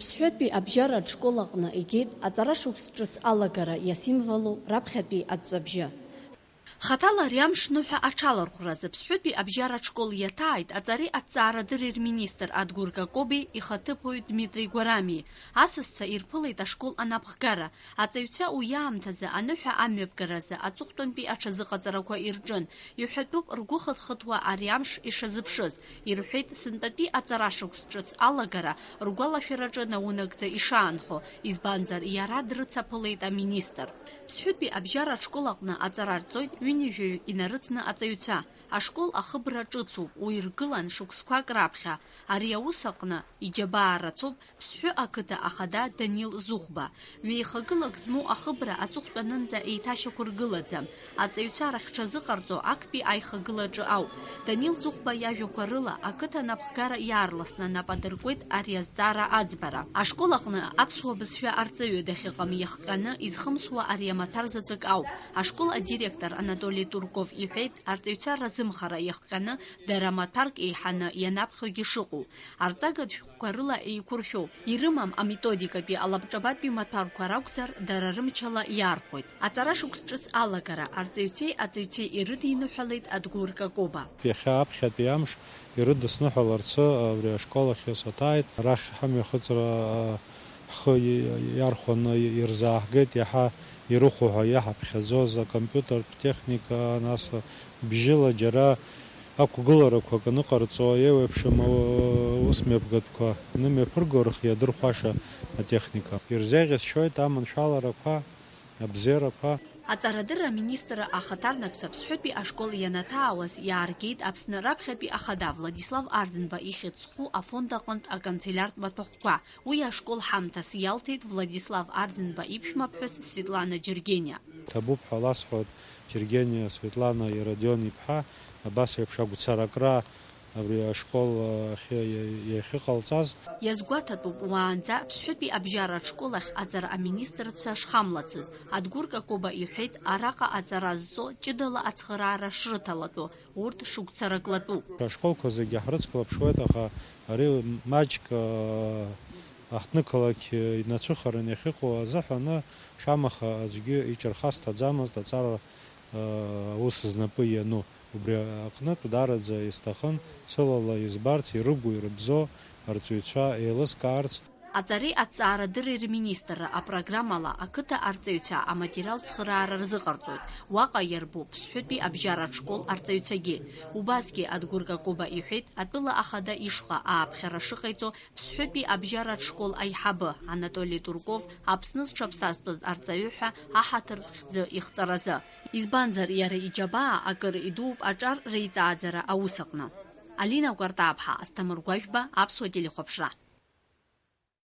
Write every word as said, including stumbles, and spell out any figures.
Ԥсҳәытәи абжьаратә школ аҟны игеит аҵара шықәс ҿыц алагара иасимволу раԥхьатәи аҵәҵәабжьы. Хаҭала ари амш ныҳәа аҽалархәразы Ԥсҳәытәи абжьаратә школ иаҭааит аҵареи аҭҵаарадырреи рминистр Адгәыр Какоби ихаҭыԥуаҩ Дмитри Гәарами. Асасцәа ирԥылеит ашкол анапхгара. Аҵаҩцәа уи аамҭазы аныҳәа амҩаԥгаразы аҵыхәтәантәи аҽазыҟаҵарақәа ирҿын. Иҳәатәуп ргәы хыҭхыҭуа ари амш ишазыԥшыз, ирҳәеит сынтәатәи аҵара шықәс ҿыц алагара ргәалашәараҿы наунагӡа ишаанхо, избанзар иара дрыцаԥылеит аминистр. Ԥсҳәытәи абжьаратә школ аҟны аҵара рҵоит ҩынҩажәаҩык инарыцны аҵаҩцәа. Ашкол ахыбра ҿыцуп, уи ргылан шықәсқәак раԥхьа. Ари аус аҟны иџьабаа рацәоуп Ԥсҳәы ақыҭа ахада Данил Зухба. Ҩеихагылак змоу ахыбра аҵыхәтәанынӡа еиҭашьақәыргылаӡам. Аҵаҩцәа рахьҽазыҟарҵо актәи аихагылаҿы ауп. Данил Зухба иажәақәа рыла, ақыҭа анапхгара иаарласны нап адыркуеит ари азҵаара аӡбара. Ашкол аҟны аԥсуа бызшәа арҵаҩы дахьыҟам иахҟьаны изхымсуа ари амаҭәар заҵәык ауп. Ашкол адиректор Анатоли Турков иҳәеит, арҵаҩцәа разымхара иахҟьаны дара маҭәарк еиҳаны ианаԥхьогьы шыҟоу. Арҵагатә шәҟәқәа рыла еиқәыршәоуп. Ирымам аметодикатәи алабҿабатәи маҭәарқәа ракәзар, дара рымчала иархәоит. Аҵара шықәс ҿыц алагара арҵаҩцәеи аҵаҩцәеи ирыдиныҳәалеит Адгәыр Какоба. Иахьа аԥхьатәи амш ирыдысныҳәаларц абри ашкол ахь саҭааит. Арахь ҳамҩахыҵра, а, ҳхы и-, иархәаны ирзааҳгеит, иаҳа ирыхәо ҳәа иаҳаԥхьаӡоз акомпиутертә техника, нас бжьыла џьара ақәгыларақәак аныҟарҵо еиуеиԥшым аус мҩаԥгатәқәа анымҩаԥырго рхы иадырхәаша атехника. Ирзеиӷьасшьоит аманшәаларақәа, абзиарақәа. Аҵарадырра аминистрра ахаҭарнакцәа Ԥсҳәытәи ашкол ианаҭаауаз иааргеит Аԥсны раԥхьатәи ахада Владислав Арӡынба ихьӡ зху афонд аҟынтә аканцелиартә маҭәахәқәа. Уи ашкол ҳамҭас иалҭеит Владислав Арӡынба иԥшәмаԥҳәыс Светлана Џьергениа. Ҭабуп ҳәа ласҳәоит Џьергениа Светлана Иродион-иԥҳа, абас еиԥш агәцаракра абри ашкол ахь иахьыҟалҵаз. Иазгәаҭатәуп уаанӡа Ԥсҳәытәи абжьаратә школ ахь аҵара аминистрцәа шхамлацыз. Адгәыр Какоба иҳәеит, араҟа аҵара зҵо ҷыдала ацхыраара шрыҭалатәу, урҭ шықәцараклатәуп. Ашколқәа зегьы ҳрыцклаԥшуеит, аха ари маҷк, аа, аҳҭнықалақь инацәыхаран иахьыҟоу азыҳәаны, шамаха аӡәгьы иҿырхасҭаӡамызт аҵара, аа, аус знапы иану. Убри аҟнытә даараӡа исҭахын сылала избарц, ирыгу-ирыбзоу арҵаҩцәа еилыскаарц. Аҵареи аҭҵаарадырреи рминистрра апрограммала ақыҭа арҵаҩцәа аматериал цхыраара рзыҟарҵоит. Уаҟа иарбоуп Ԥсҳәытәи абжьаратә школ арҵаҩцәагьы. Убасгьы Адгәыр Какоба иҳәеит, атәыла ахада ишҟа ааԥхьара шыҟаиҵо Ԥсҳәытәи абжьаратә школ аиҳабы Анатоли Турков Аԥсны зҽаԥсазтәыз арҵаҩы ҳәа аҳаҭыртә хьӡы ихҵаразы. Избанзар, иара иџьабаа акыр идууп аҿар реиҵааӡара аус аҟны. Алина Кәартаԥҳа, Асҭамыр Гәажәба, Аԥсуа телехәаԥшра.